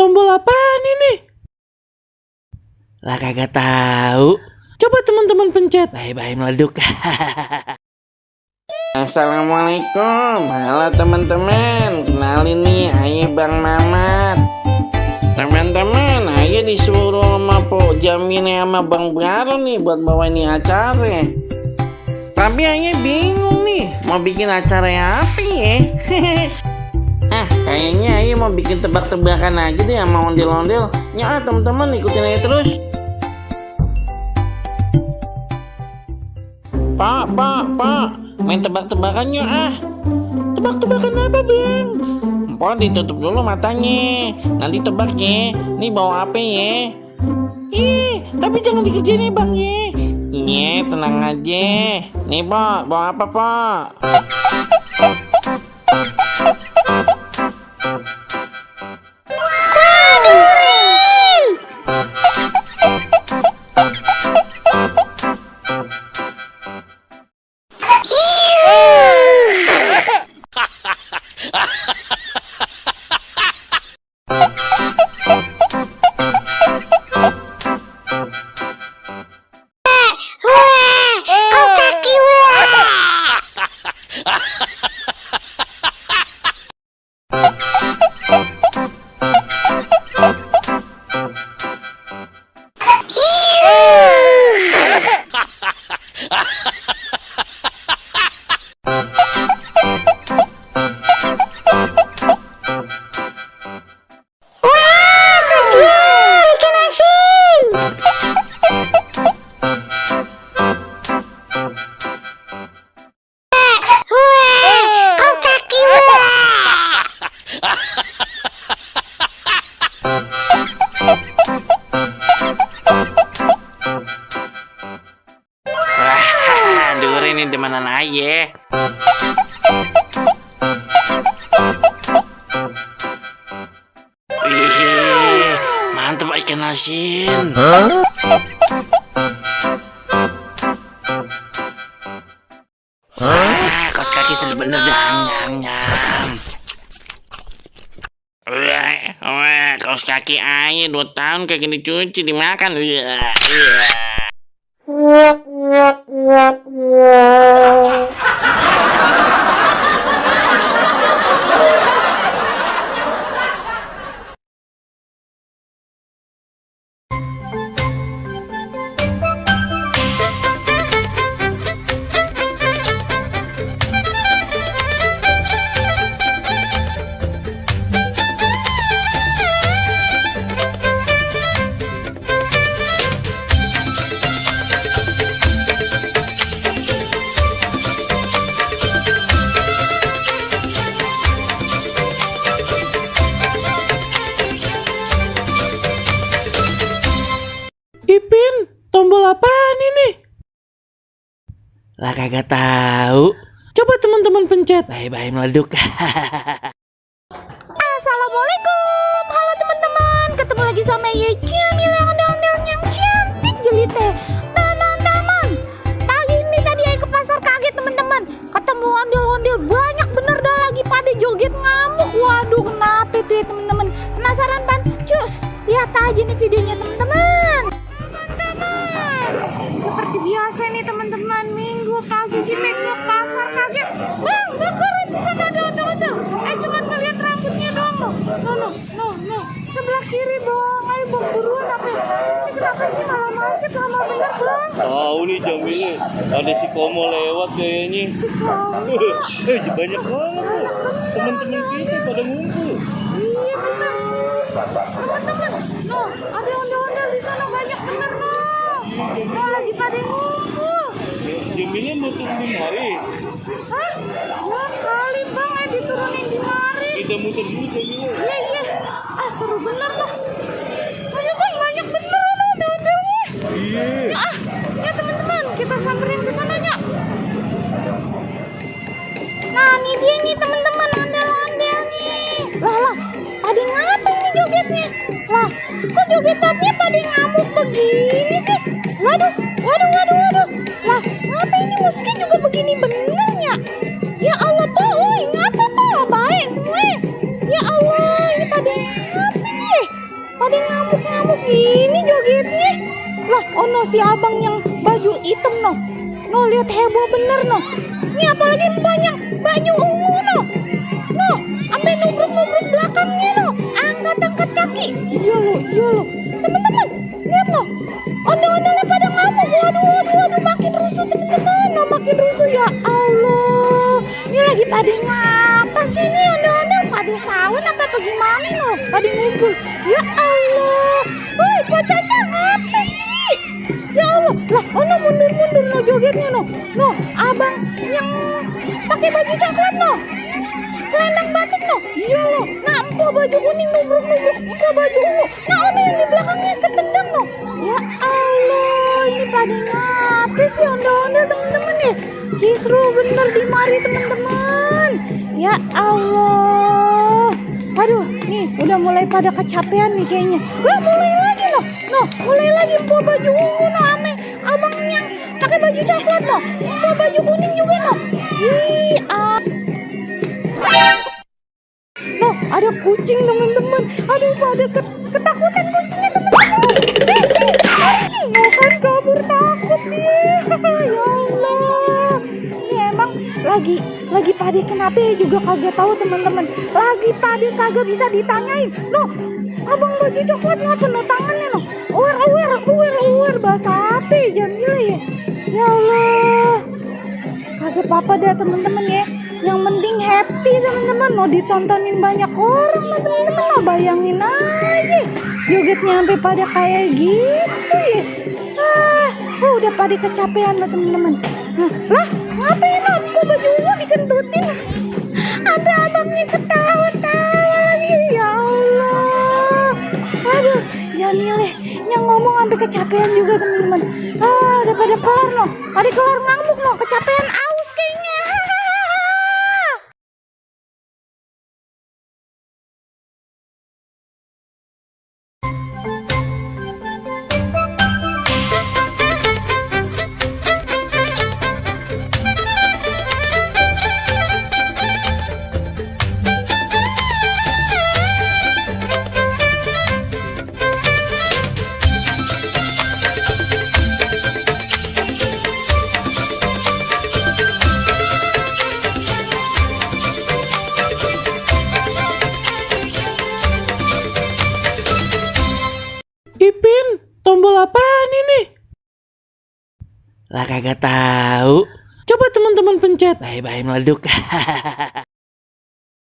tombol apaan ini? Lah kagak tahu. Coba teman-teman pencet. Bye-bye meleduk. Assalamualaikum, halo teman-teman. Kenalin nih, Aye Bang Mamat. Teman-teman, Aye disuruh sama Pok Jamin sama Bang Baru nih buat bawa ini acara. Tapi Aye bingung nih, mau bikin acara apa ya? Kayaknya Aye mau bikin tebak-tebakan aja deh sama ondel-ondel. Ya teman-teman ikutin aja terus. Pak, main tebak-tebakan yuk Tebak-tebakan apa Bang? Mpok ditutup dulu matanya, nanti tebak ya. Nih bawa apa ya? Tapi jangan dikerjain ya Bang ya. Iya, tenang aja. Nih Pak, bawa apa Pak? Duri ini demanan Aye. Wih, mantap ikan asin. Kaos kaki sudah bener dah, nyam. Wah, kaos kaki Aye 2 tahun kagak dicuci dimakan. Ipin, tombol apaan ini? Lah kagak tahu. Coba teman-teman pencet. Bye-bye meleduk. Assalamualaikum, halo teman-teman. Ketemu lagi sama Ye Jamil yang ondel-ondel yang cantik jelite. Teman-teman, pagi ini tadi Aye ke pasar kaget teman-teman. Ketemu ondel-ondel banyak bener dah lagi pada joget ngamuk. Waduh, kenapa itu ya teman-teman? Penasaran pan? Cus, lihat aja nih videonya teman-teman. Seperti biasa nih teman-teman, minggu pagi kita ke pasar kaget. Bang, keren di sana ada ondel-ondel. Cuma ngeliat rambutnya dong. No. Sebelah kiri dong. Ayo bang, buruan apa? Ini kenapa sih malah macet, lama bener bang? Tahu nih Jamil, ada si Komo lewat kayaknya. Si Komo. Banyak banget tuh. Teman-teman kita pada ngumpul. Iya bener. Teman-teman, no, ada ondel-ondel di sana banyak bener no. No, lagi pada ngumpul. Jamilnya mau turunin mari. Hah? Ya kali bang, diturunin di mari. Kita muter dulu Jamil. Iya. Seru bener loh. Ayo bang, banyak bener ondel-ondelnya. Iya. Ya teman-teman, kita samperin ke sananya. Nah, ini dia nih teman-teman ondel-ondel nih. Lah, pada ngapa ini jogetnya? Lah, kok jogetannya pada ngamuk begini sih? Waduh. Lah, ngapa ini musiknya juga begini benernya? Ya Allah, ngapa baik semuanya? Ya Allah, ini pada ngapa nih? pada ngamuk-ngamuk gini jogetnya. Lah, ono si abang yang baju hitam no. No, lihat heboh bener no. Ini apalagi banyak baju ungu no. No, sampai nubruk-nubruk belakangnya no. Angkat-angkat kaki. Iya lo. Teman-teman, lihat no. Ondel-ondelnya pada ngamuk. Waduh, makin rusuh teman-teman. No, makin rusuh ya Allah. Ini lagi pada ngapa sih nih ondel-ondel? Pada sawan apa bagaimana no? Pada ngumpul. Ya Allah. Woi, Pak Caca apa sih? Ya Allah, lah ono mundur no jogetnya no. No, abang yang pakai baju coklat no. Selendang batik no. Iya lo. Nah, empo baju kuning nubruk, empo baju ungu. Nah, ono yang di belakangnya ketendang no. Ya Allah, ini pada ngapa sih ondel-ondel teman-teman ya? Kisru bener di mari teman-teman. Ya Allah. Aduh, nih udah mulai pada kecapean nih kayaknya. Wah, mulai lagi no. No, mulai lagi empo baju ungu no ame. Abang yang pakai baju coklat no. Empo baju kuning juga no. No, ada kucing teman-teman. Aduh, pada ketakutan kucingnya teman-teman. No kan kabur takut nih. Ya Allah. Ini emang lagi pada kenapa ya juga kagak tahu teman-teman. Lagi pada kagak bisa ditanyain. No, abang baju coklat ngapa no tangannya no. Aware bahasa apa ya Jamila ya. Ya Allah. Kagak apa-apa dah teman-teman ya. Yang penting happy teman-teman. No, ditontonin banyak orang no teman-teman. No, bayangin aja jogetnya sampai pada kayak gitu ya. Udah pada kecapean no teman-teman. Lah, ngapain no? Kok baju ungu dikentutin? Ada abangnya ketawa-tawa lagi. Ya Allah. Aduh, Jamileh yang ngomong sampai kecapean juga teman-teman. Udah pada kelar no. Pada kelar ngamuk no. Kecapean aus kayaknya. Ipin, tombol apaan ini? Lah kagak tahu. Coba teman-teman pencet. Bye-bye meleduk.